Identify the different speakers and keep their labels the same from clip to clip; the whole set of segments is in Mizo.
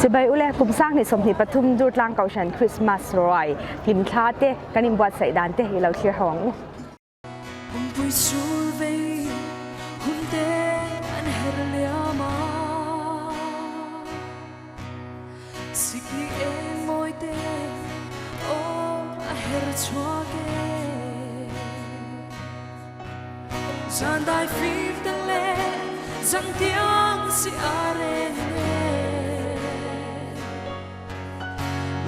Speaker 1: Chibai ule kum 20 23 Durtlang Kohhran Christmas ruai hlimthla te kan inbuatsaih dan te hi lo thlir ho ang u.
Speaker 2: Pumpui sul vei hun te an her liam a, Sikni eng mawi te aw a her chhuak e. Zan dai fim te leh zan tiang si a reng e.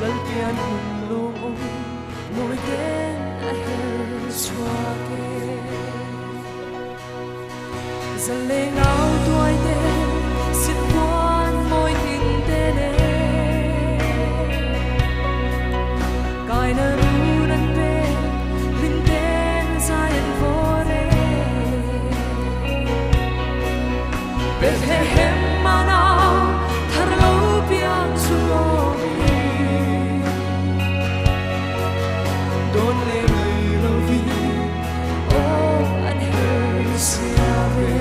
Speaker 2: Lalpian hun lawmawm mawi ten a her chhuak e. Zaleng au tuai te sitpuan mawi tin te nen. Kaina run an pe hlim ten zai an vawr e. Bethlehem mana thar lo piang chu lawmi. Dawn leh mai lovin aw an her sia ve.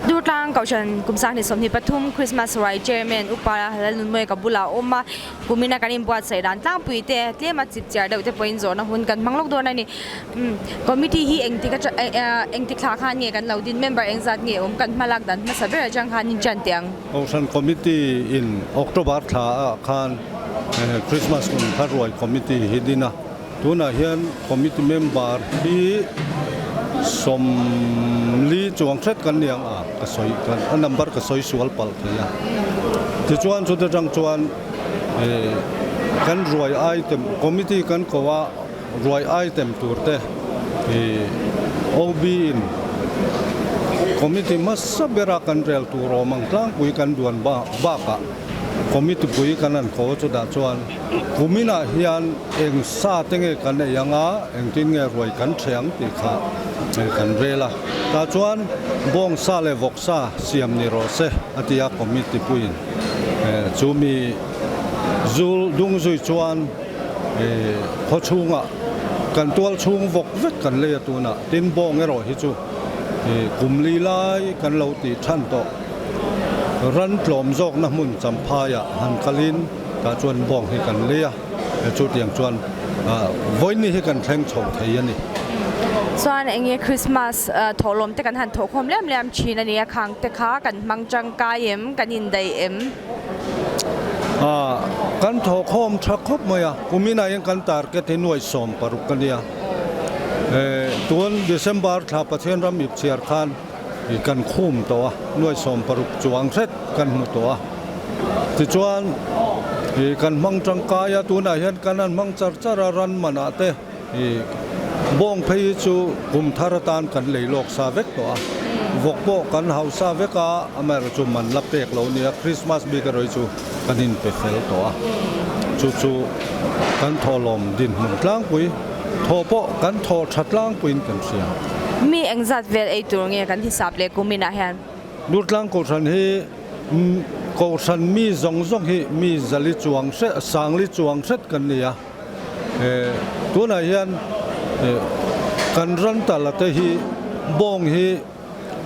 Speaker 1: Durtlang Kohhran kum 2023 Christmas Ruai Chairman Upa Lalnunmawia ka bulah a awm a, kumina kan inbuatsaih dan tlangpui te tlema chip chiar deuh te pawhin zawhna hun kan hmang lawk dawn a ni. Committee hi engtik atang engtik thla khan nge kan lo din member engzat nge awm kan hmalak dan hmasa ber atang khan in tan teh ang.
Speaker 3: Kohhran Committee in October thla ah khan Christmas kum thar ruai Committee hi din a, tunah hian Committee member hi 40 chuang hret kan ni ang a, ka sawi a number ka sawi sual palh thei a. Tichuan chuta tang chuan kan ruai item Committee kan ko a. Ruai item tur te hi OB in committee hmasa bera kan rel tur awm ang tlangpui kan duan bakah committee pui kan han ko chutah chuan kuminah hian eng sa te nge kan ei anga engtin nge ruai kan ṭhe ang tih kha kan rel a. Tah chuan bawngsa leh vawksa siam ni rawh se a ti a committee puiin chumi zul dung zui chuan Khaw chhungah kan tual chhung vawk vek kan lei a tunah tin bawng erawh hi chu kum li lai kan lo tih than tawh. Ran tlawm zawkna hmun champhaiah han kalin tah chuan bawng hi kan lei a, chutiang chuan vawiin hi kan thleng chho thei a ni.
Speaker 1: Chuan eng nge Christmas thawhlawm te kan han thawhkhawm liam liam thin a nia, khang te kha kan hmang tangkai em, kan indaih em?
Speaker 3: Kan thawhkhawm tha khawp mai a, kuminah hian kan target hi nuai 16 a nia. Tun December thla Pathian ram ip chhiar khan kan khum tawh a, nuai 16 chuang hret kan hmu tawh a. Tichuan kan hmang tangkai a, tunah hian kan han hmang char char a, ran manah te. Bawng phei hi chu kum thar atan kan lei lawk sa vek tawh a, vawk pawh kan hau sa vek a, amaherawh chu man la pek lo nia, Christmas bik erawh hi chu kan inpe fel tawh a, chu chu kan thawhlawm dinhmun tlangpui, thaw pawh kan thaw tha tlangpuiin kan hria.
Speaker 1: Mi engzat vel ei tur nge kan hisap leh kuminah hian?
Speaker 3: Durtlang Kohhran hi. Kohhran mi zawng zawng hi mi zali chuang hret, sangli chuang hret kan ni a. Tunah hian kan ran tala te hi bawng hi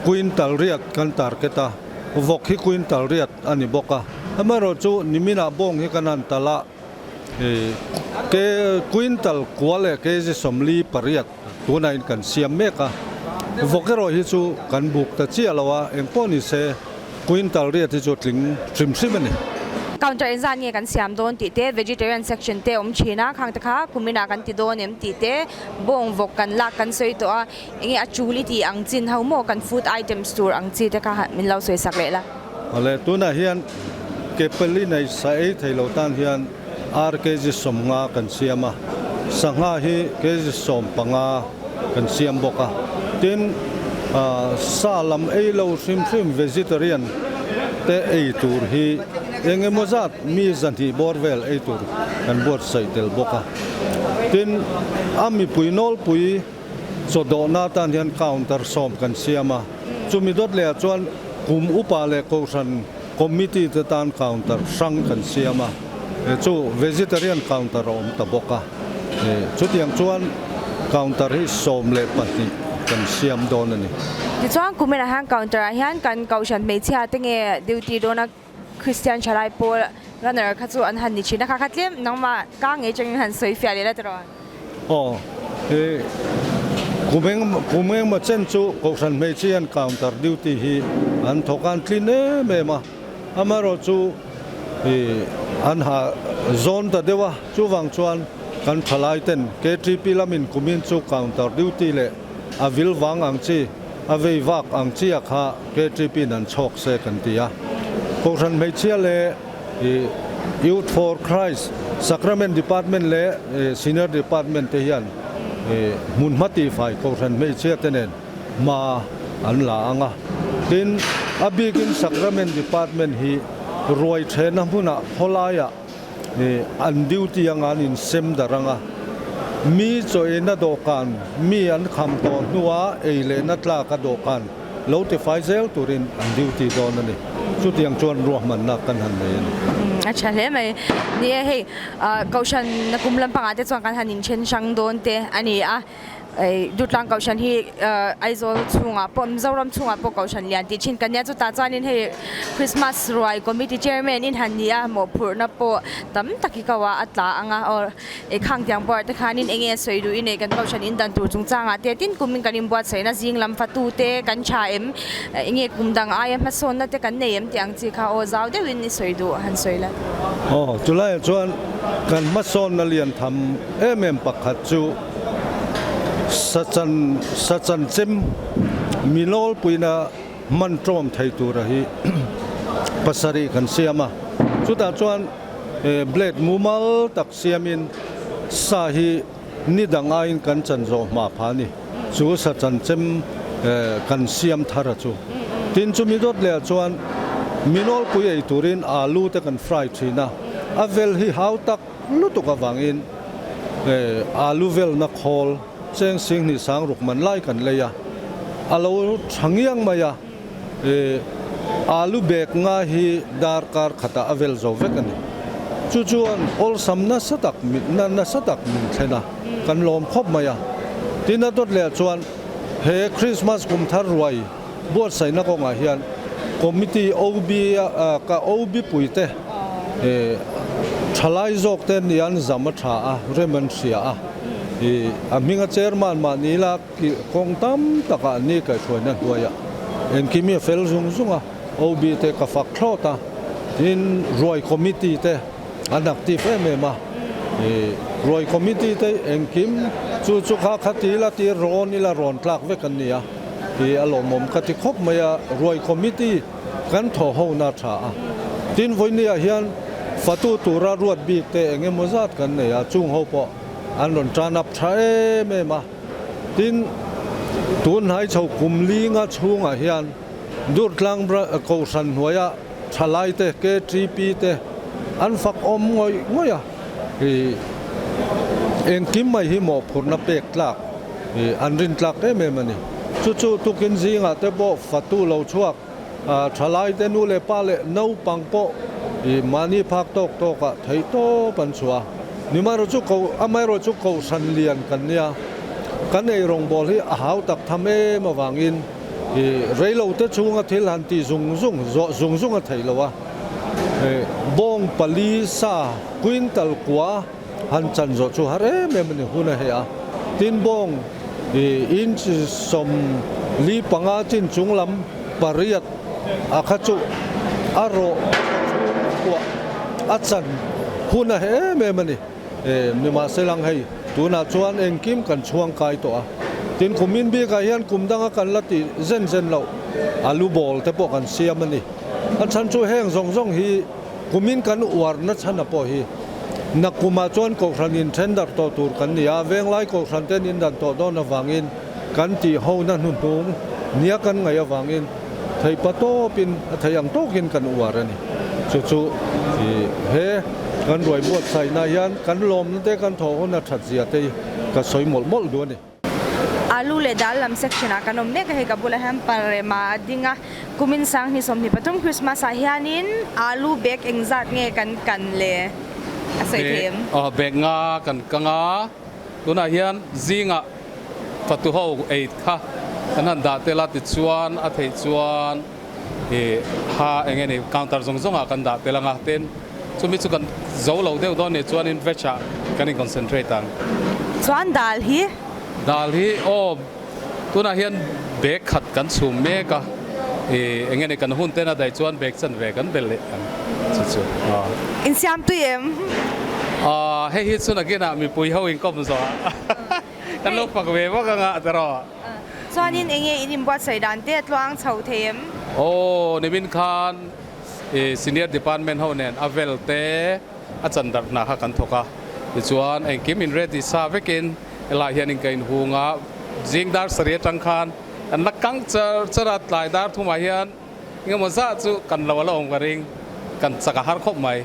Speaker 3: quintal riat kan target a, vawk hi quintal riat a ni bawk a. Amaherawhchu niminah bawng hi kan han tal a, ke quintal kua leh kg 48 tunah in kan siam mek a. Vawk erawh hi chu kan buk ta chiah lo a, engpawh ni se quintal riat hi chu tling hrim hrim a ni.
Speaker 1: Counter engzat nge kan siam dawn tih te, vegetarian section te awm thin a, khang te kha kuminah kan ti dawn em tih te, bawng vawk kan lak kan sawi tawh a, enge a chul i tih ang chin ho maw kan food items tur ang chi te kha min lo sawi sak leh la.
Speaker 3: Awle, tunah hian ke pali nei sa ei thei lo tan hian ar kg 50 kan siam a, sangha hi kg 15 kan siam bawk a. Tin, sa lam ei lo hrim hrim vegetarian te ei tur hi eng emaw zat mi 200 bawr vel ei tur kan buatsaih tel bawk a. Tin, a mipui nawlpui chaw dawhna atan hian counter 10 kan siam a, chumi dawt lehah chuan kum upa leh kohhran Committee te tan counter hrang kan siam a, chu vegetarian counter a awm ta bawk a, chutiang chuan counter hi 12 kan siam dawn a ni.
Speaker 1: Tichuan kuminah hian counter ah hian kan kohhran hmeichhia te nge duty dawn a Christian thalai pawl runner kha chu an han ni thin a, kha kha tlem nangmah ka ngei changin han sawi fiah leh la tiraw?
Speaker 3: Aw, he kum kum engmaw chen chu Kohhran hmeichhia hian counter duty hi an thawk a, an tlin em em a, amaherawhchu ih an ha zawn ta deuh a, chuvang chuan kan thalai ten KTP lamin kumin chu counter duty leh a vil vang ang chi, a vei vak ang chi a kha KTP in an chhawk se kan ti a. Kohhran hmeichhia leh ih Youth for Christ Sacrament Department leh Senior Department te hian hmun hma tihfai Kohhran hmeichhia te nen hma an la ang a. Tin, a bikin Sacrament Department hi ruai thehna hmunah khawlaiah an duty anga an insem darh ang a. Mi chaw eina dawhkan mi an kham tawh hnua ei lehna tlaka dawhkan lo tifai zel turin an duty dawn a ni. Chutiang chuan ruahmanna kan han nei a ni.
Speaker 1: A tha hle mai. Ni e, hei Kohhran kum lampangah te chuan kan han inthen hrang dawn te a ni a. Dutlang Kohhran hi Aizawl chhungah pawh Mizoram chhungah pawh Kohhran lian tih thin kan nia. Chutah chuanin hei Christmas ruai Committee Chairman in han ni a, mawhphurhna pawh tam tak hi ko a, a tla ang a. E khang tiang buar te khanin enge a sawi duh i nei kan kohhran in dan tur chungchangah te tin kumin kan inbuatsaihna zing lam fatu te kan tha em enge kum dang aia hmasawnna te kan nei em tih ang chi kha aw zau deuhin i sawi duh han sawi la.
Speaker 3: Aw chulaiah chuan kan hmasawnna lian tham em em pakhat chu sachan sachan chem mi nawlpuina hman tawm thei tura hi pasarih kan siam a chutah chuan blade mumal tak siamin sa hi ni dang aiin kan chan zawh hma pha a ni. Chu sa chanchem kan siam thar a chu. Tin chumi dawt leh ah chuan minawlpui ei turin alu te kan fry thin a, a vel hi hau tak lutuk avangin alu velna khawl cheng singhnih sang ruk man lai kan lei a, a lo tha ngiang mai a. Alu bag nga hi darkar khatah a vel zo vek a ni. Chu chuan awlsam nasa tak na nasa tak min thlen a, kan lawm khawp mai a. Tin a dawt leh chuan he Christmas kum thar ruai buatsaihna kawngah hian Committee OB ka OB puite thalai zawk te nian zam a tha a, rem an hria a. A hminga chairman mahni la Kawng tam takah ni kaihhruaina hnuaiah engkim hi a fel zung zung a, OB te ka fak thlawt a, tin ruai committee te an active em em a, ruai committee te engkim chu chu kha kha ti ila ti rawn ila rawn tlak vek an ni a, i a lawmawm ka ti khawp mai a, ruai committee kan thaw ho na tha a, tin vawinia hian fatu tura ruat bik te eng emaw zat kan nei a, chung ho pawh an rawn tan up tha em em a. Tin, tun hnai chho kum linga chhungah hian Durtlang Kohhran hnuaia thalai te, KTP te an fak awm ngawih ngawih a, ih engkim mai hi mawhphurhna pek tlak ih an rin tlak em em a ni. Chu chu tukin zingah te pawh fatu lo chhuak. Thalaite nu leh pa leh naupang pawh i mahni phak tawk tawkah theih tawp an chhuah a. Nimaherawh chu ko amaherawh chu kohhran lian kan nia, kan ei rawngbâwl hi a hau tak tham em avangin i reilote chhunga thil han tih zung zung zawh zung zung a theih lo a. Bawng pali sa quintal kua han chan zawh chu har em em a ni hun a hei a. Tin bawng i inch 45 chin chung lam pariat a kha chu a rawh chhungkuah a chan hun a heh em em a ni. Nimahselang hei tunah chuan engkim kan chhuang kai tawh a. Tin kumin bikah hian kum danga kan la tih zen zen loh alu bawl te pawh kan siam a ni. A chhan chu heng zawng zawng hi kumin kan uar na chhan a pawh hi nakumah chuan Kohhran in then darh tawh tur kan ni a, Venglai Kohhran ten in dan tawh dawn avangin kan tih ho na hnuhnung nia kan ngaih avangin theih pa tawpin a theih ang tawkin kan uar a ni. Chu chu he kan ruai buatsaihna hian kan lawmna te kan thawh hun a that zia te hi ka sawi mawlh mawlh duh a ni.
Speaker 1: Alu leh dal lam section ah kan awm mek a, hei ka bulah hian parema a ding a, kumin 2023 Christmas ah hianin alu bag engzat nge kan kan le a sawi thei em?
Speaker 4: Aw bag nga kan kang a, tunah hian zingah fatu ho ei kha kan han dah tel a tichuan a theih chuan ih ha eng nge ni counter zawng zawng ah kan dah tel ang a, tin chumi chu kan zo lo deuh dawn nih chuanin veg ah kan in concentrate ang.
Speaker 1: Chuan dal hi?
Speaker 4: Dal hi aw tunah hian bag khat kan chhum mek a, ih eng nge ni kan hun ten a daih chuan bag chanve kan belh leh ang chu chu aw.
Speaker 1: Insiam tui em?
Speaker 4: Aw hei hi chu nakinah mipui ho inkawm zawh ah kan lo fak ve vak ang a tiraw.
Speaker 1: Chuanin enge in inbuatsaih dan te a tluang chho thei em?
Speaker 4: Aw, nimin khan Senior Department ho nen a vel te a chan darh hna kha kan thawk a, tichuan engkim in ready sa vekin helai hianin ka inhung a, zing dar sarih atang khan kan la kang char char a, tlai dar thumah hian Engemaw zah chu kan lo a la awm ka ring, kan chak a har khawp mai.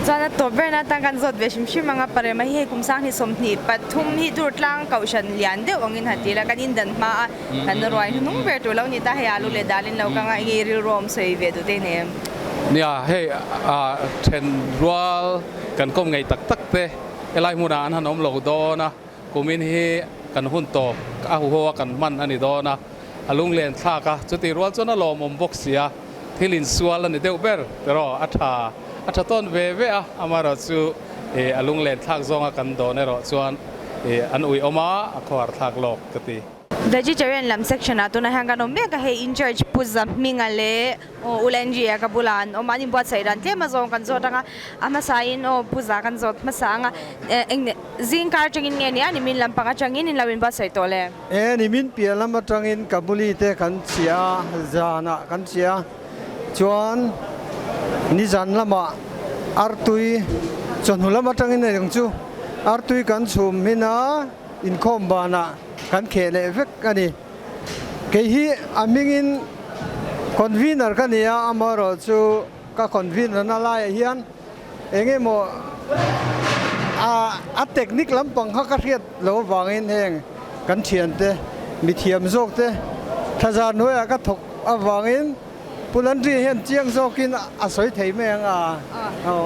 Speaker 1: Chuan a tawp berna atan kan zawt ve hrim hrim ang a, Parema hi hei kum 2023 hi tur tlang kohhran lian deuh angin han ti la, kan indan hma a, kan ruai hnuhnung ber tur lo ni ta, hei alu leh dalin lo ka ngaih nge rilru awm sawi ve duh te nei em?
Speaker 4: Nia, hei then rual kan kawm ngei tak tak te helai hmunah an han awm lo dawn a, Kumin hi kan hun tawp a huho a kan hman a ni dawn a, a lunglen thlak a, chutih rual chuan a lawmawm bawk si a, thil insual a ni deuh ber tiraw, a tha a tha tawn ve ve a, amaherawh chu a lunglen thlak zawnga kan dawn erawh chuan an uiawm a, a khawhar thlak lawk ka ti.
Speaker 1: Vegetarian lam section ah tunah hian kan awm mek a, hei in church Pu Zahminga leh Aw U Lenji a ka bulah an awm a, an inbuatsaih dan tlem a zawng kan zawt ang a, a hmasain aw Puza kan zawt hmasa ang a, eng zing kar atangin nge nia nimin lampang atangin in lo inbuatsaih tawh le?
Speaker 5: E nimin piah lam atangin ka buli te kan chhia a, zanah kan chhia a, chuan nizan lamah artui chawhnu lam atangin a eng chu artui kan chhum hmin a, inkhawm banah kan kheh leh vek a ni. Kei hi a hmingin convener ka ni a, amaherawh chu ka convener na laiah hian eng emaw a technique lampang kha ka hriat loh avangin heng kan thiante mithiam zawk te thlazar hnuaiah ka thawk avangin Pu Landry hian chiang zawkin a sawi thei mai ang a.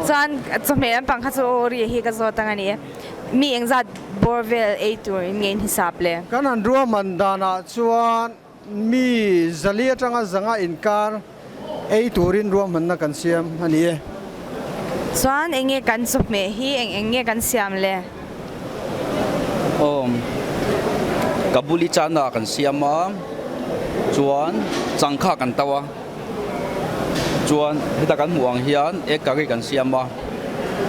Speaker 1: Chuan chawhmeh lampang kha chu aw ri hi ka zawt ang a ni. Mi engzat bawr vel ei tur in nge in hisap le?
Speaker 5: Kan han ruahman danah chuan mi zali atanga zanga inkar ei turin ruahmanna kan siam a ni e.
Speaker 1: Chuan eng nge kan chawhmeh hi eng eng nge kan siam le?
Speaker 6: Aw, Kabuli chana kan siam a, chuan changkha kan tau a, chuan heta kan hmuh ang hian egg curry kan siam a,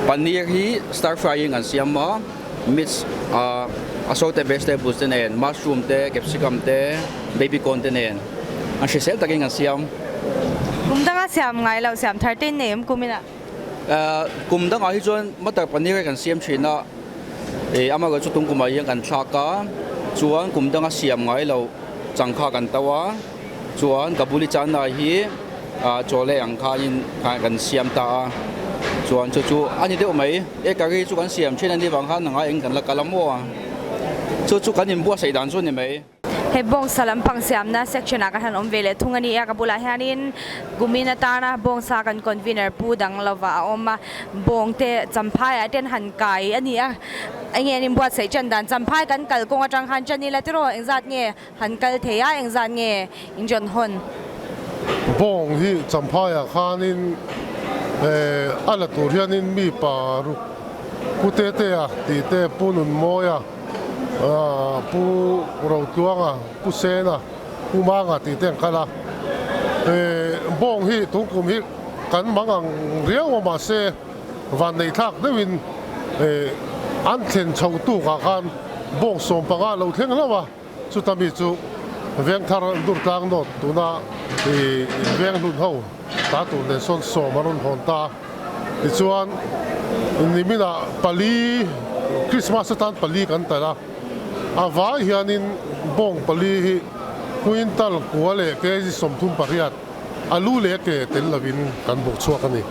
Speaker 6: paneer hi stir frying an siam a, mix ah assorted vegetables te nen, mushroom te, capsicum te, baby corn te nen an hrisel takin kan siam.
Speaker 1: Kum danga siam ngai lo siam thar te in nei em kum inah?
Speaker 6: Kum dangah hi chuan matar paneer kan siam thin a, ih amaherawhchu chu tung kumah hian kan thlak a, chuan kum danga siam ngai lo changkha kan to a, chuan kabuli chana hi ah chawleh ang khanin kan siam ta a, chuan chu chu a ni deuh mai, e curry chu kan siam thin a ni vang khan nanga eng kan la kal a maw a, chu chu kan inbuatsaih dan chu a ni mai.
Speaker 1: Hei bawngsa lampang siamna section ah kan han awm ve leh thung a ni a, ka bulah hianin kumin atana bawngsa kan convener pu dang lova a awm a, bawng te champhai ah ten han kai a ni a, enge an inbuatsaih tan dan champhai kan kal kawng atang khan tan ila tiraw engzat nge han kal thei a engzat nge inrawn hawn.
Speaker 7: Bawng hi champhai ah khanin eh a la tur hianin mi paruk Pu Tetea tih te Pu Nunmawia Pu Rotluanga, Pu Sena, Pu Manga tih te an kal a. Bawng hi tun kum hi kan mang ang riau a mahse vanneih thlak deuhin an thlen chho tukah khan bawng sawmpanga lo thleng hlauh a, chuta mi chu Vengthar Durtlang North tuna Venghlun ho ta tur nen sawn sawm an rawn hawn ta. Tichuan niminah pali Christmas atan pali kan talh a, a vai hianin bawng pali hi quintal kua leh kg 38 alu leh ke tel lovin kan bawk chhuak a ni.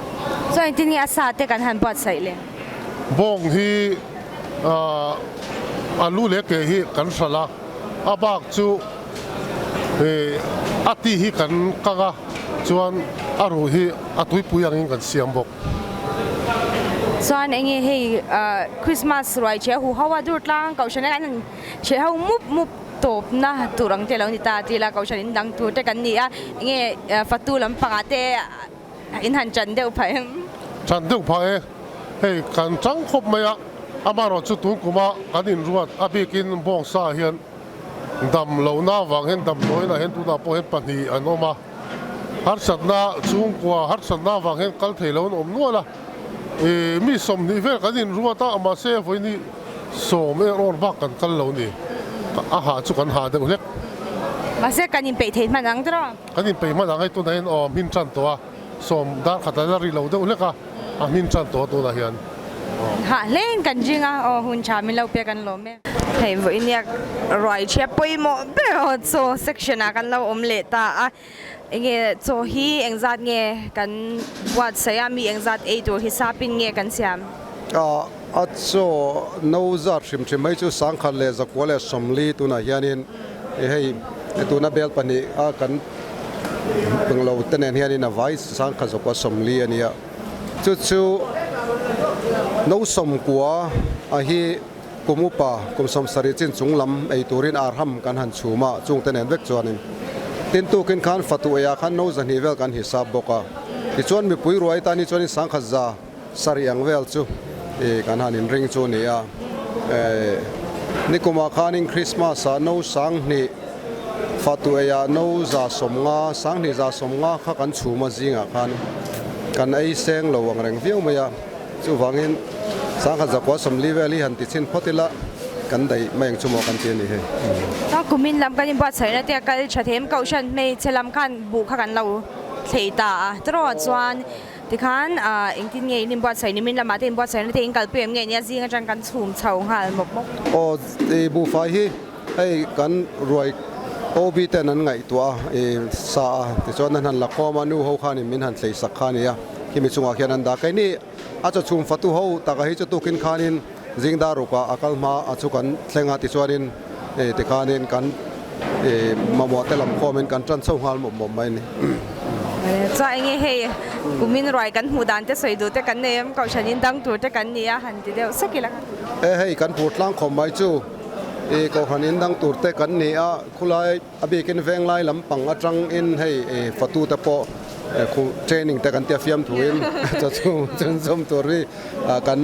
Speaker 1: Chuan engtin nge a sa te kan han buatsaih le?
Speaker 7: Bawng hi alu leh ke hi kan hralh a, a bak chu a ti hi kan kang a. Chuan a ruh hi a tuipui angin kan siam bawk.
Speaker 1: Chuan enge hei Christmas ruai che hu ho a dur tlang kohhran an han che ho mup mup tawp na tur ang te lo ni ta tila kohhran in dang tur te kan ni a enge fatu lampangah te in han chan deuh phah em?
Speaker 7: Chan deuh phah e, hei kan chang khawp mai a, amaherawh chu tun kuma kan inruat a bikin bawngsa hian Dam lohna avang hian damdawiinah hian tunah pawh hian pahnih an awm a, harsatna chhungkua harsatna avang hian kal thei lo an awm nual a, ih mi 20 vel kan inruat a, mahse vawiin 10 er awr bak kan kal lo ni, a hah chu kan hah deuh hlek.
Speaker 1: Mahse kan inpeih thei hman ang tiraw?
Speaker 7: Kan inpeih hman ang hei tunah hian aw hmin tan tawh a, sawm dar khat a la ri lo deuh hlek a, a hmin tan tawh a tunah hian.
Speaker 1: Hah hlein kan ring a, aw hun tha min lo pek an lawm e. Hei vawinia ruai chhia pawimawh ber aw chaw section ah kan lo awm leh ta a, enge chaw hi engzat nge kan buatsaih a, mi engzat ei tur hi sapin nge kan siam?
Speaker 8: A chaw no zat hrim hrim mai chu 1140 tunah hianin hei tuna bel pahnih a kan panglo te nen hianin a vai 1140 a ni a. Chu chu no 90 a hi kum upa kum 70 chin chung lam ei turin arham kan han chhum a, chung te nen vek chuanin tin tukin khan fatu eiah khan no 200 vel kan hisap bawk a. Tichuan mipui ruai tan hi chuanin 1170 ang vel chu kan han inring chu a ni a. Nikumah khanin Christmas ah no 2000 Fatu eiah no 150, 2150 kha kan chhum a zingah khan kan ei seng lo ang reng viau mai a, chuvangin 1140 vel hi han ti chhin phawt ila kan daih mai ang chu maw kan ti a ni hei.
Speaker 1: Chuan kumin lam kan inbuatsaihna te a kal tha them kohhran hmeichhe lam khan buh kha kan lo thlei ta a, tiraw chuan tikhan engtin nge in inbuatsaih nimin lamah te inbuatsaihna te in kalpui em nge nia zing atang kan chhum chho nghal mawp mawp.
Speaker 8: Aw buhfai hi. Hei kan ruai OB ten an ngaihtuah a, i sa a, tichuan an han la khawm a, nu ho khanin min han thlei sak kha a ni a, khimi chungah khian an dah. Keini a chawchhum fatu ho taka hi chu tukin khanin zingdar rukah a kal hma a chu kan thleng a, tichuanin i tikhanin kan i mamawh te lam khawmin kan tan chho nghal mawp mawp mai a ni.
Speaker 1: Chuan enge hei kumin ruai kan hmuh dan te sawi duh te kan nei em, kohhranin dang tur te kan ni a han ti deuh sek ila.
Speaker 8: E hei kan phur tlang khawm mai chu. I kohhran in dang tur te kan ni a, khulai a bikin venglai lampang atangin hei fatu te pawh khu training te kan tia fiamthuin chaw chhung chhunzawm tur hi kan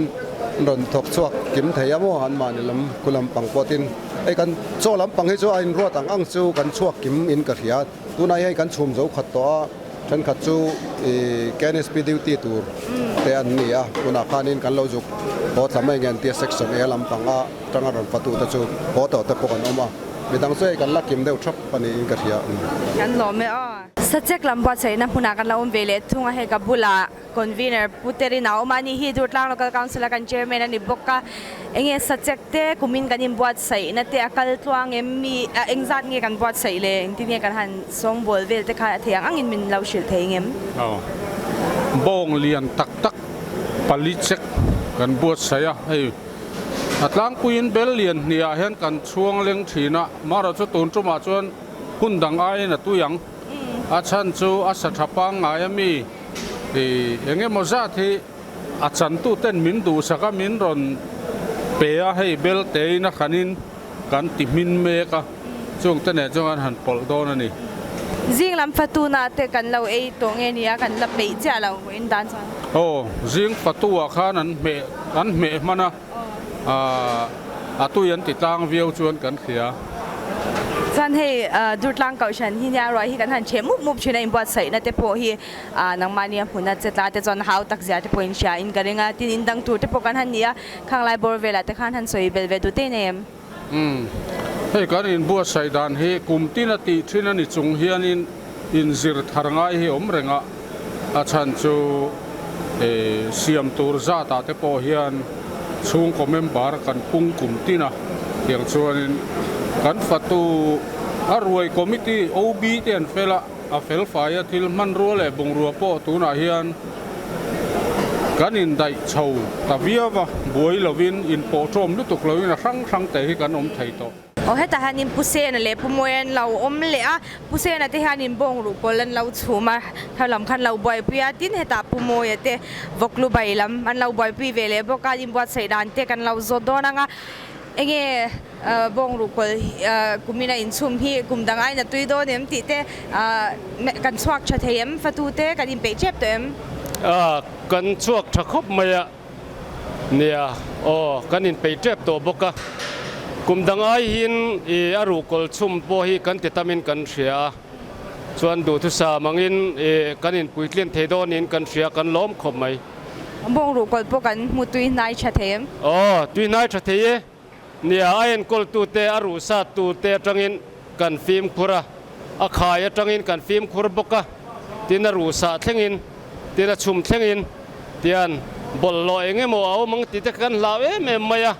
Speaker 8: rawn thawk chhuak kim thei a maw an mahni lam khu lampang pawh tin hei kan chaw lampang hi chu a inruat ang ang chu kan chhuak kim in ka hria tunah hian kan chhum zo khat tawh a thenkhat chu ih KNSP duty tur te an ni a tunah khanin kan lo zuk haw thla mai nge an tia section A lampang a. Tanga rawn fatu te chu haw tawh te pawh kan awm a, midang chu hei kan la kim deuh thap a niin ka hria.
Speaker 1: Kan lawm e aw. Sachek lam buatsaihna hmunah kan la awm ve leh thung a, hei ka bulah Convener Pu Terina a awm a, ani hi Durtlang Local Council a kan Chairman a ni bawk a, enge Sachek te kumin kan inbuatsaihna te a kal tluang em mi engzat nge kan buatsaih le engtin nge kan han sawngbawl vel te kha a thei ang angin min lo hrilh thei ngem?
Speaker 4: Aw, bawng lian tak tak pali chek kan buatsaih a, hei. A tlangpuiin bel lian hniah hian kan chhuang leng thin a, marawh chu tun tumah chuan hun dang aiin a tui ang. A chhan chu a sa tha pangngai a mi eng emaw zat hi a chantu ten min duhsak a, min rawn pe a, hei bel tein a hranin kan ti hmin mek a, chung te nen chuan kan han pawlh dawn a ni.
Speaker 1: Zing lam fatuna te kan lo ei tawh nge nia, kan la peih chiah lo in dan chuan.
Speaker 4: Aw, zing fatu ah khan an hmeh an hmeh hman a, a tui an ti tlang viau chuan kan hria.
Speaker 1: Chuan hei Durtlang Kohhran hi nia ruai hi kan han chhe mup mup thin a, inbuatsaihna te pawh hi nangmahni a hmuna che tla te chuan hau tak zia te pawh in hria in ka ring a, tin in dang tur te pawh kan han ni a, Khang lai bawr velah te khan han sawi belh ve duh te nei em?
Speaker 4: Umm. Hei kan inbuatsaih dan hi kum tin a tih thin a ni chung hianin inzir thar ngai hi awm reng a, a chhan chu siam tur zatah te pawh hian chhungkaw member kan pung kum tin a, tiang chuanin kan fatu a ruai committee OB te an fel a, A felfai a thil hmanrua leh bungrua pawh tunah hian kan indaih chho ta viau a, buai lovin inpawhṭawm lutuk loin a hrang hrang te hi kan awm thei tawh.
Speaker 1: Aw hetah hianin Pu Sena leh Pu Mawia an lo awm leh a, Pu Sena te hianin bawng ruh kawl an lo chhum a, thar lam khan lo buaipui a, tin hetah Pu Mawia te vawklu bai lam an lo buaipui ve leh bawk a, inbuatsaih dan te kan lo zawt dawn ang a, enge Bawng ruhkawl kumin a inchhum hi kum dang aiin a tui dawn em tih te kan chhuak tha thei em? Fatu te kan inpeih tep tawh em?
Speaker 9: Kan chhuak tha khawp mai a, nia aw kan inpeih tep tawh bawk a, kum dang aiin a ruhkawl chhum pawh hi kan ti tamin kan hria a, chuan duhthusam angin kan inpuitlin thei dawnin kan hria kan lawm khawp mai.
Speaker 1: Bawng ruhkawl pawh kan hmu tui hnai tha thei em?
Speaker 9: Aw tui hnai tha thei e. Nia, a enkawltute, a ruhsattute atangin kan fimkhur a, a khai atangin kan fimkhur bawk a, tin a ruhsah thlengin, tin a chhum thlengin, tian bawlhhlawh eng emaw a awm ang tih te kan hlau em em mai a,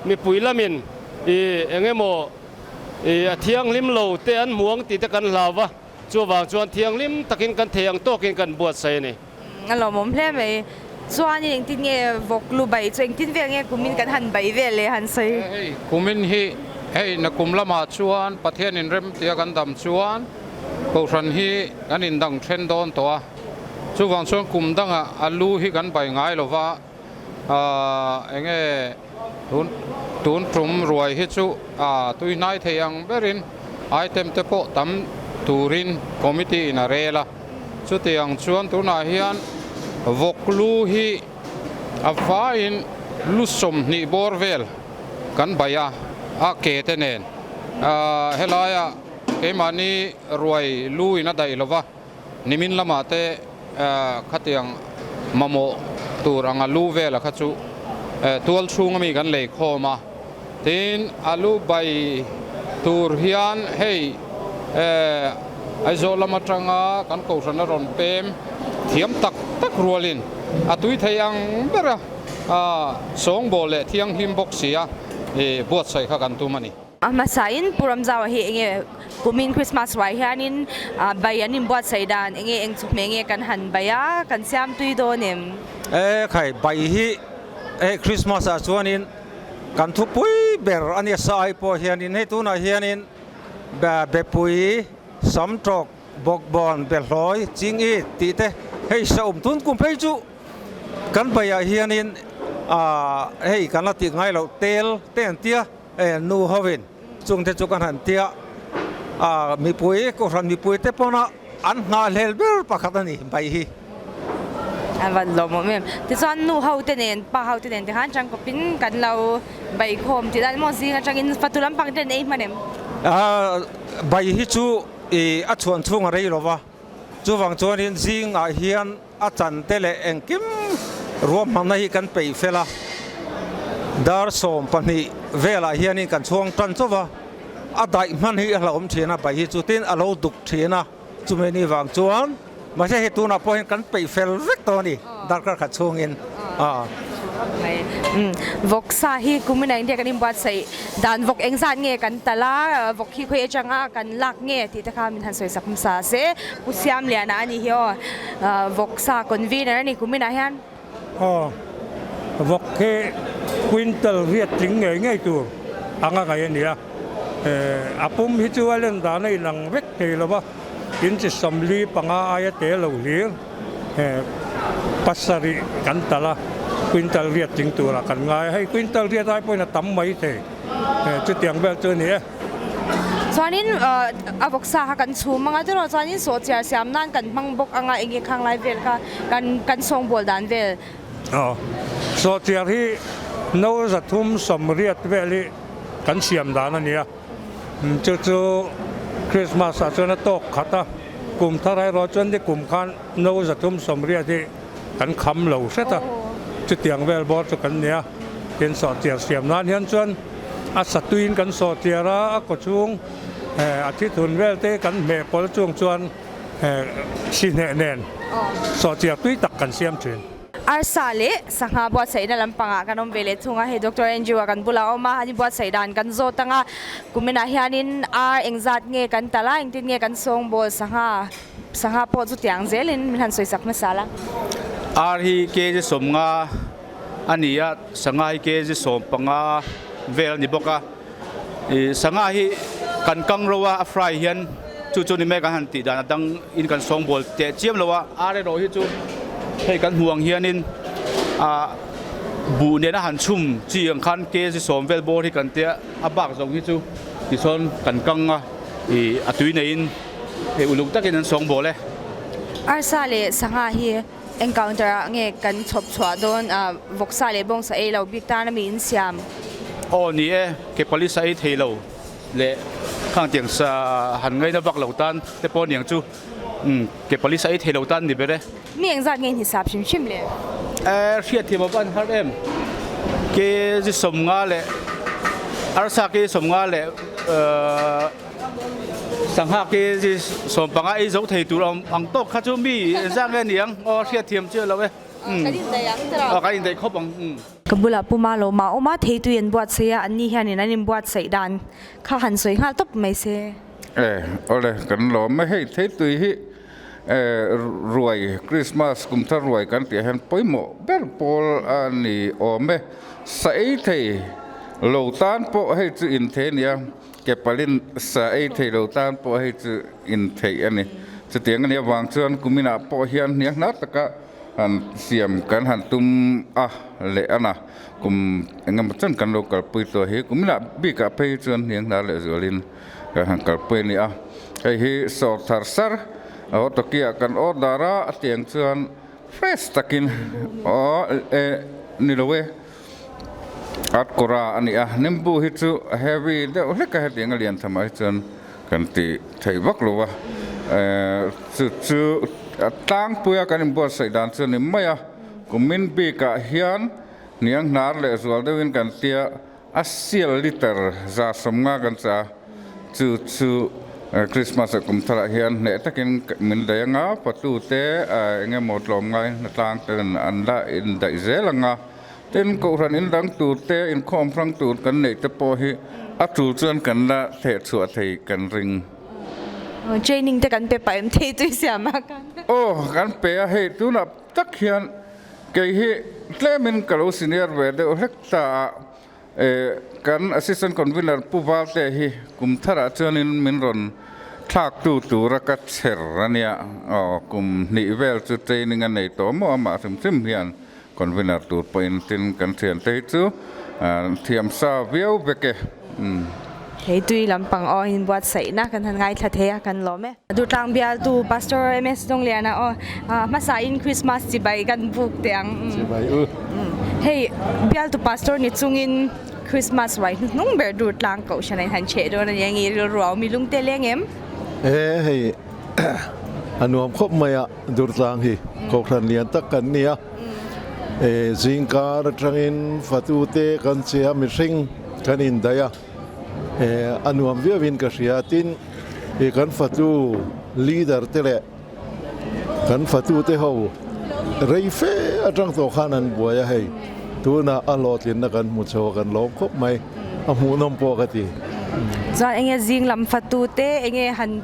Speaker 9: mipui lamin ih eng emaw ih a thianghlim lo te an hmu ang tih te kan hlau va, chuvang chuan thianghlim takin kan thei ang tawkin kan buatsaih a ni.
Speaker 1: A lawmawm hle mai. Chuanin engtin nge vawk lu bai chu engtin vel nge kumin kan han bai vel le han sawi.
Speaker 10: Hei kumin hi hei na kum lamah chuan Pathian in rem tia kan dam chuan Kohhran hi kan indang then dawn tawh a, chuvang chuan kum dangah a lu hi kan bai ngai lova, enge tun tun tum ruai hi chu tui hnai thei ang berin item te pawh tam turin committee in a rel a. Chutiang chuan tunah hian vawk lu hi a vaiin lu 20 bawr vel kan baih a, a ke te nen. Helaia keimahni ruai lu in a daih lo va, nimin lamah te khatiang mamawh tur anga lu vela kha chu tual chhunga mi kan lei khawm a. Tin, a lu bai tur hian hei Aizawl lam atanga kan kohhran a rawn pem thiam tak tak rualin a tui thei ang bera sawngbawl leh thianghlim bawk si a buatsaih kha kan tum a ni.
Speaker 1: A hmasain Pu Ramzaua hi enge kumin Christmas ruai hianin bai an inbuatsaih dan enge eng chu hmeh nge kan han bai a, kan siam tui dawn em?
Speaker 11: E khai, bai hi hei Christmas ah chuanin Kan thupui ber a nia sa ai pawh hianin hei tunah hianin bepui, samtawk, bawkbawn, behlawi, chingit tih te hei sa awm tun kum phei chu kan baiah hianin hei kan la tih ngai loh tel te an tia nu hovin chung te chu kan han tia mipui kohhran mipui te pawna an nghahhlel ber pakhat a ni bai hi.
Speaker 1: A van lawmawm em. Tichuan nu ho te nen pa ho te nen tikhan tangkawpin kan lo bai khawm tih dan maw zing atangin fatu lampang te an ei hman em?
Speaker 11: Bai hi chu a chhuan chhung a rei lo va, chuvang chuanin zingah hian a chan te leh engkim ruahmanna hi kan peih fel a, dar 12 velah hianin kan chhuang tan chauh va, a daih hman hi a hlauhawm thin a, bai hi chu tin a lo duk thin a. Chumi ni vang chuan mahse hei tunah pawh hian kan peih fel vek tawh a ni darkar khat chhungin a.
Speaker 1: Vawksa hi kumin ah India kan inbuatsaih dan vawk engzat nge kan tal a, vawk hi khawi atanga kan lak nge tih te kha min han sawi sak hmasa se Pu Siamliana a ni hi aw vawksa convener a ni kumin ah hian.
Speaker 12: Aw. Vawk hi quintal riat tling ngei ngei tur anga ngaih a ni a. A pum hi chu a len dan a inang vek thei lo va, inchi 45 aia te lo hlir pasarih kan talh a, quintal riat tling turah kan ngai a. Hei quintal riat ai pawhin a tam mai thei, chutiang vel chu a ni e.
Speaker 1: Chuanin a vawksa kha kan chhum anga tiraw chuanin sawhchiar siam nan kan hmang bawk anga eng nge khang lai vel kha kan kan sawngbawl dan vel.
Speaker 12: Aw, sawhchiar hi no 380 vel hi kan siam dan a ni a, chu chu Christmas ah chuan a tawk khat a, kum thar erawh chuan ni kum khan no 380 hi kan kham lo hret a, chutiang vel bawr chu kan ni a, tin sawhchiar siam nan hian chuan a satuiin kan sawhchiar a, a kawchhung a thithun vel te kan hmeh pawl chung chuan si hneh nen sawhchiar tui tak kan siam thin.
Speaker 1: Arsa leh sangha buatsaihna lampangah kan awm ve leh thung a, hei Doctor Andrew-a kan bulah a awm a, ani buatsaih dan kan zawt ang a, kuminah hianin ar engzat nge kan talh a, engtin nge kan sawngbawl sangha sangha pawh chu tiang zelin min han sawisak hmasa la.
Speaker 13: Ar hi kg 50 a ni a, sangha hi kg 15 vel a ni bawk a. Ih sangha hi kan kang ro a, a fry hian chu chu ni mai kan han tih dan a dang in kan sawngbawl teh chiam lo a, ar erawh hi chu hei kan hmuh ang hianin ah buh nena han chhum chi ang khan kg 10 vel bawr hi kan tia a bak zawng hi chu tichuan kan kang a ih a tui neiin hei uluk takin an sawngbawl e.
Speaker 1: Arsa leh sangha hi encounter ah nge kan chhawp chhuah dawn a vawksa leh bawngsa ei lo bik tan a mi in siam.
Speaker 13: Aw ni e, ke police a ei thei lo leh khang tiang sa han ngaina vak lo tan te pawh aniang chu umm ke police a ei thei lo tan ni ber e.
Speaker 1: Mi engzat nge in hisap hrim hrim le?
Speaker 13: E hriatthiam a va an har em? Kg 50 leh arsa kg 50 leh ehh. Sangha kg 15 ei zo thei tur ang tawk kha chu mi zah nge niang aw hriatthiam chiah lo e.
Speaker 1: Kan indaih ang tawh.
Speaker 13: Aw kan indaih khawp ang.
Speaker 1: Ka bulah puma lo mah awm a, theitui an buatsaih a, anni hianin an inbuatsaih dan kha han sawi nghal tawp mai se.
Speaker 14: E, awle kan lawm e, hei theitui hi e ruai Christmas kum thar ruai kan tih ah hian pawimawh ber pawl a ni awm e, sa ei thei lo tan pawh hei chu inthei a nia. Ke palin sa ei thei lo tan pawh hei chu in theih a ni. Chutiang a nih avang chuan kuminah pawh hian hniang hnar taka han siam kan han tum a leh a na. Kum engemaw chen kan lo kalpui tawh hi kuminah bikah phei chuan hniang hnar leh zualin kan han kalpui a ni a. Hei hi sawr thar sar a haw tawkiah kan order a, a tiang chuan fresh takin aw e ni lo e. At kawra a ni a, nimbu hi chu a heavy deuh hlek a hetiang a lian tham ah hi chuan kan ti thei vak lo a, chu chu a tlangpui a kan inbuatsaih dan chu a ni mai a, kumin bik ah hian hniang hnar leh zual deuh in kan tia a sial liter 150 kan chah a, chu chu Christmas ah kum thar ah hian hneh takin min daih anga patu te eng emaw tlawmngai hnatlang ten an la indaih zel anga. Tin, Kohhran in dang tur te, inkhawm hrang tur kan neih te pawh hi a tul chuan kan la theh chhuah thei kan ring.
Speaker 1: Training te kan pe pah em thei tui siam a kan.
Speaker 14: Aw, kan pe a, hei tunah tak hian kei hi tlemin ka lo senior ve deuh hlek ta a, kan Assistant Convener Pu Valte hi kum tharah chuanin min rawn thlaktu tura ka chher a nia, aw kum hnih vel chu training a nei tawh maw amah hrim hrim hian. Convener tur pawhin tin kan thiante hi chu thiam sa viau vek e.
Speaker 1: Hei tui lampang aw in buatsaihna kan han ngaithla thei a kan lawm e. Durtlang bialtu Pastor MS Dawngliana aw hmasa in Christmas chibai kan buk teh ang.
Speaker 15: Chibai u.
Speaker 1: Hei bialtu Pastor ni chungin Christmas ruai hnuhnung ber Durtlang kohhran a in han cheh dawn a ni a nge rilru a awm i lung te leng em?
Speaker 15: E hei a nuam khawp mai a. Durtlang hi Kohhran lian tak kan ni a, zingkar atangin fatute kan che a, mihring kan indaih a, a nuam viauin ka hria. Tin, kan fatu leader te leh kan fatute ho rei fe atang tawh khan an buai a, hei tunah a hlawhtlinna kan hmu chho a, kan lawm khawp mai, a hmuhnawm pawh ka ti.
Speaker 1: Chuan enge zing lam fatute enge han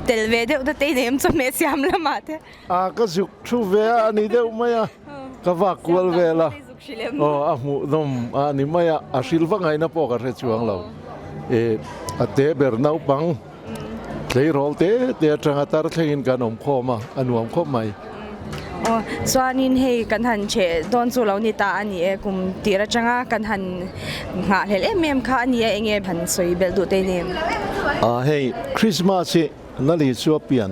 Speaker 1: Tel ve deuh te te nem chawhmeh siam lamah te.
Speaker 15: A ka zuk thu ve a a ni deuh mai a, ka vak kual vel a. Aw a hmuhnawm a ni mai a, a hrilh va ngaihna pawh ka hre chuang lo. E a te ber naupang tleirawl te te atanga tar thlengin kan awm khawm a, a nuam khawp mai.
Speaker 1: Aw chuanin hei kan han cheh dawn chu lo ni ta a ni e, kum tir atanga kan han nghahhlelh em em kha a ni a, enge han sawi belh duh te ni?
Speaker 15: A hei Christmas hi Nali chu a pian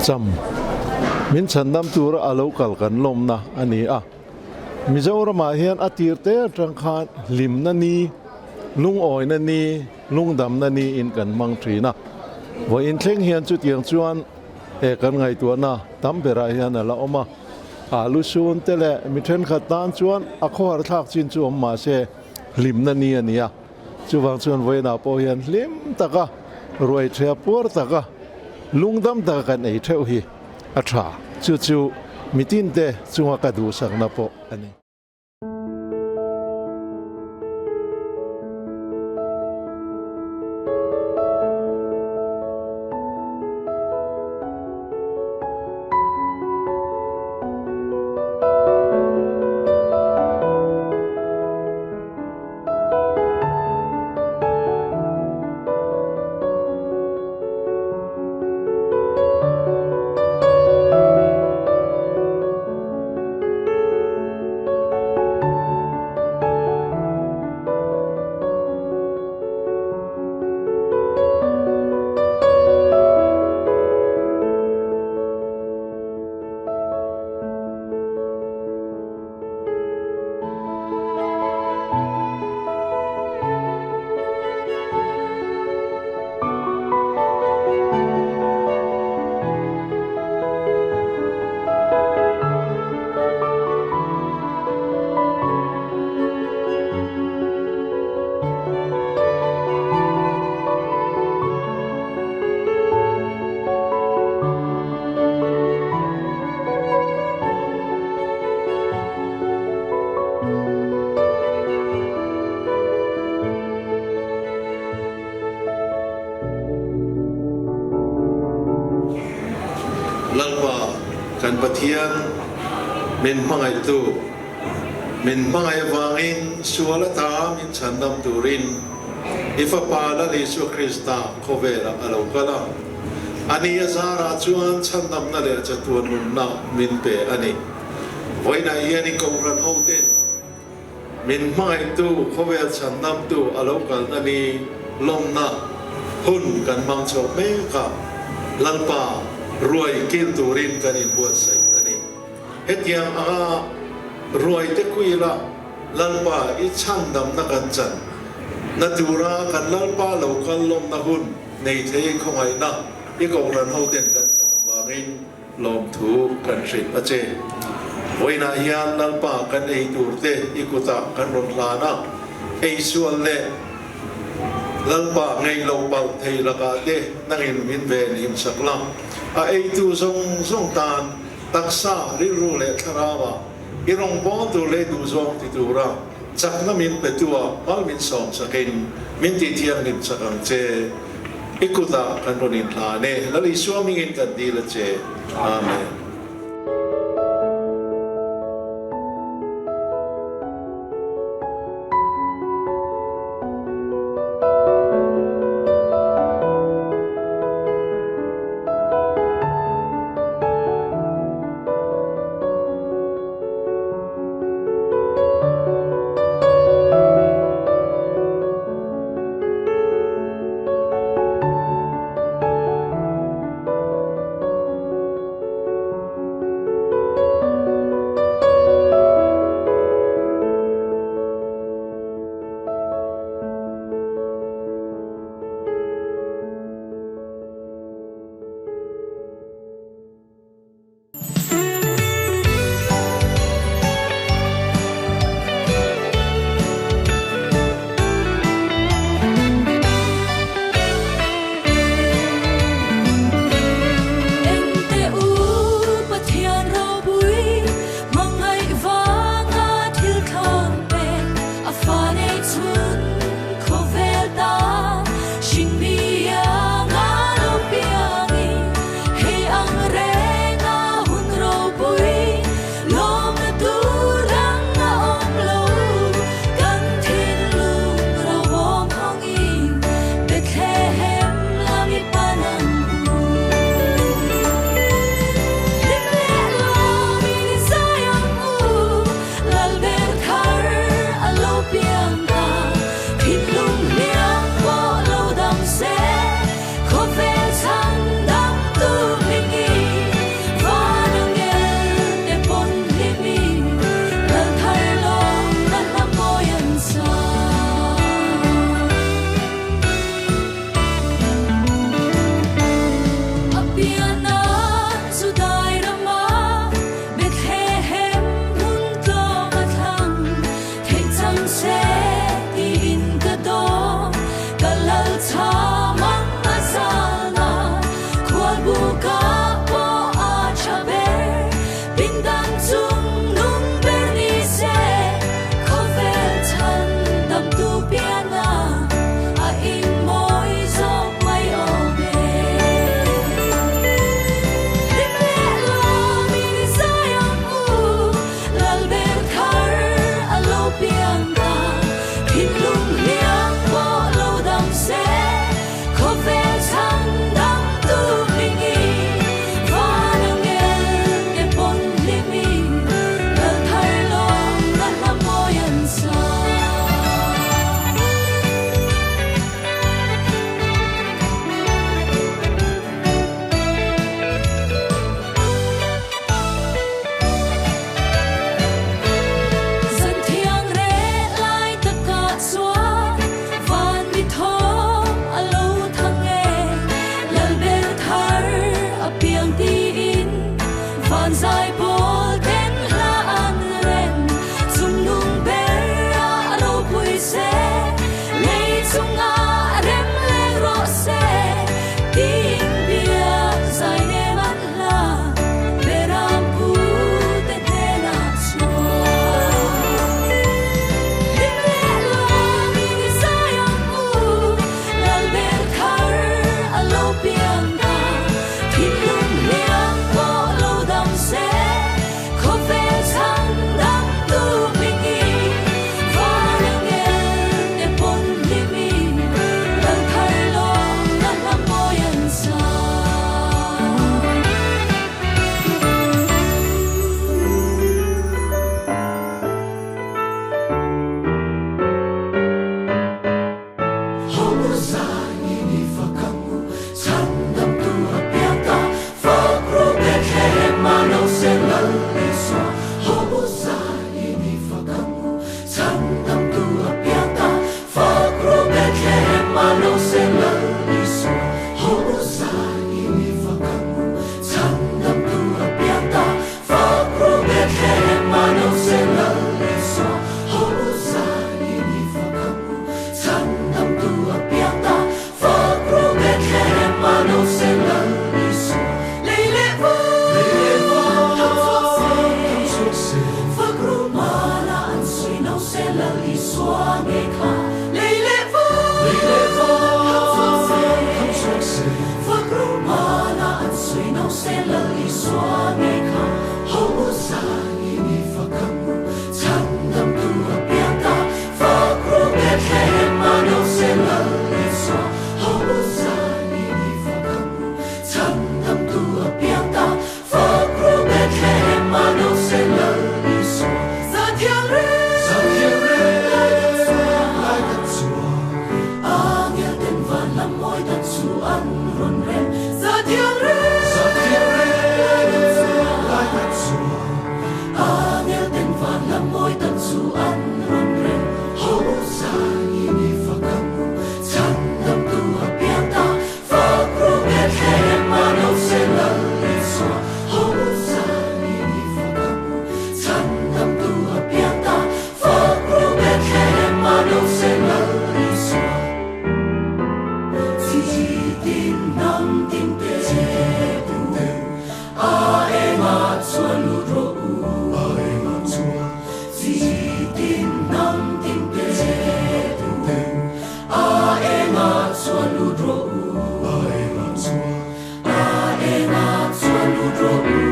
Speaker 15: cham min chhandam tura a lo kal kan lawmna a ni a. Mizoramah hian a tir te atang khan hlimna ni, lungawina ni, lungdamna niin kan hmang thin a. Vawiin thleng hian chutiang chuan he kan ngaihtuahna tam berah hian a la awm a. Alu sun te leh mi thenkhat tan chuan a khawhar thlak chin chu awm mahse hlimna ni a ni a. Chuvang chuan vawiinah pawh hian hlim taka ruai thea puar taka lungdam taka kan ei theuh hi a tha. Chu chu mitinte chunga ka duhsakna pawh a ni.
Speaker 16: Lalpa kan Pathian min hmangaihtu, min hmangaih avangin sual ata min chhandam turin i Fapa Lal Isua Krista khawvelah a lo kal a. A ni a zarah chuan chhandamna leh chatuan nunna min pe a ni. Vawiinah hian i Kohhran hoten min hmangaihtu khawvel chhandamtu a lo kalna ni lawmna hun kan hmang chhoh mek a, Lalpa ruai kil turin kan inbuatsaih a ni. Hetiang anga ruai te kuila Lalpa i chhandamna kan chan na tura kan Lalpa lo kal lawmna hun nei thei khawngaihna i Kohhran hoten kan chan avangin Lawmthu kan hrilh a che. Vawiinah hian Lalpa kan ei tur te i kutah kan rawn hlan a, ei sual leh Lalpa ngei lo palh thei lakah te nangin min ven him sak la. A eitu zawng zawng tan taksa, rilru leh thlarauah i rawngbâwl tur leh duhzawng ti tura chakna min petu ah mal min sawm sakin min tihthianghlim chak ang che. I kutah kan rawn inhlan e. Lal Isua mingin kan dil a che. Amen.
Speaker 2: Isua Ho zai ni fak ang u Chhandamtu a piang ta Fak ru Bethlehem a no se Lal Isua Ho zai ni fak ang u Chhandamtu a piang ta Fak ru Bethlehem a no se Lal Isua Ho zai ni fak ang u Chhandamtu a piang ta Fak ru Bethlehem a no se Lal Isua Lei leh van Lei leh van Thang chhuak se Thang chhuak se Fak ru mala an sawi no se Lal Isua ngei kha Lei leh van Lei leh van Thang chhuak se Thang chhuak se Fak ru mala an sawi no se Lal Isua ngei kha Ho zai ni fak ang u Chhandamtu a piang ta Fak ru Bethlehem a no se Lal Isua Ho zai ni fak ang u Chhandamtu a piang ta Fak ru Bethlehem a no se Lal Isua Zathiang re Zathiang re Lai kan chuan Angel ten van lam mawi tak chu an rawn rem Zathiang re Zathiang re Lai kan chuan Angel ten van lam mawi tak chu an rawn rem Ho zai ni fak ang u Chhandamtu a piang ta Fak ru Bethlehem a no se Lal Isua Ho zai ni fak ang u Chhandamtu a piang ta Fak ru Bethlehem a no se Lal Isua Chi tin nam tin te u A enga chuan lut ro u A enga chuan Chi tin nam tin te u A enga chuan lut ro u A enga chuan A enga chuan lut ro u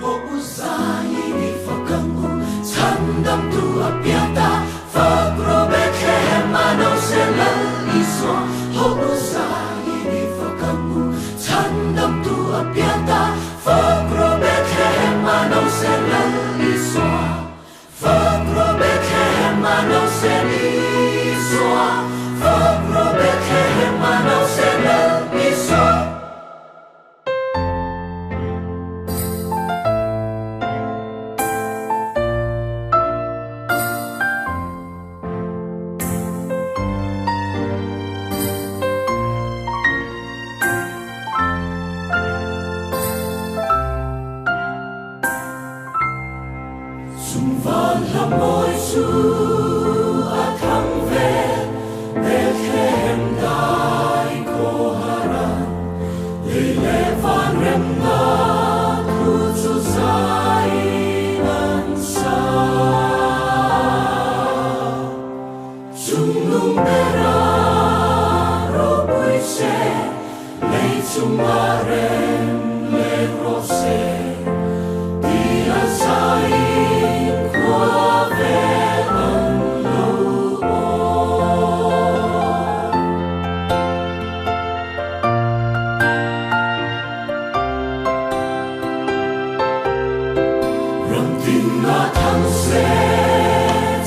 Speaker 2: Ho u zai ni fak ang u Chhandamtu a piang ta Fak ru Bethlehem a no se Lal Isua Ho u zai ni fak ang u Chhandamtu a piang ta Fak ru Bethlehem a no se Lal Isua Fak ru Bethlehem a no se Isua Fak ru Bethlehem a no se Lal Isua Chung van hla mawi chu a thang vel Bethlehem dai khaw haran Lei leh van remna thu chu zaiin an sa Chung nung bera ropui se lei chunga rem leh rawh se Ti a zaiin khua vel an lo aw. Ram tin a thang se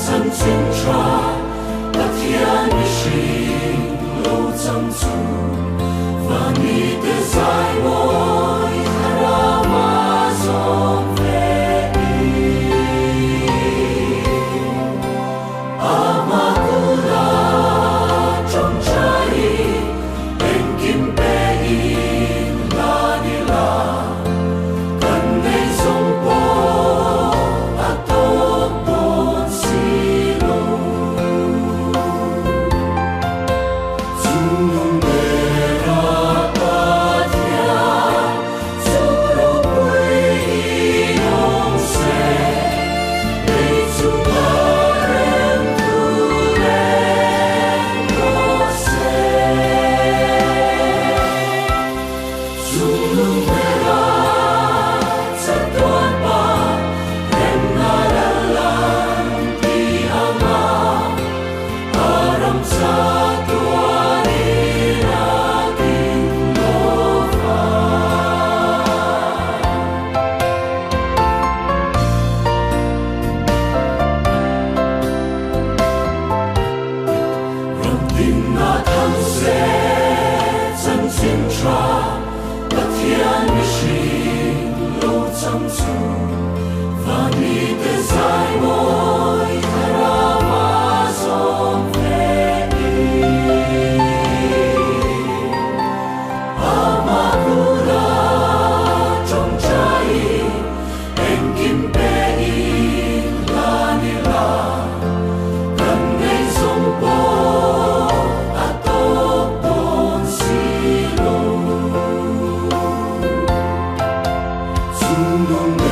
Speaker 2: chan chin tha Pathian mihring lo chang chu Van mi te zai mawi thlarau a zawm ve in. Ama kula chawng chai engkim pe in la ni la Kan nei zawng pawh a tawk dawn si lo. Chung nung bera Pathian Chung nung.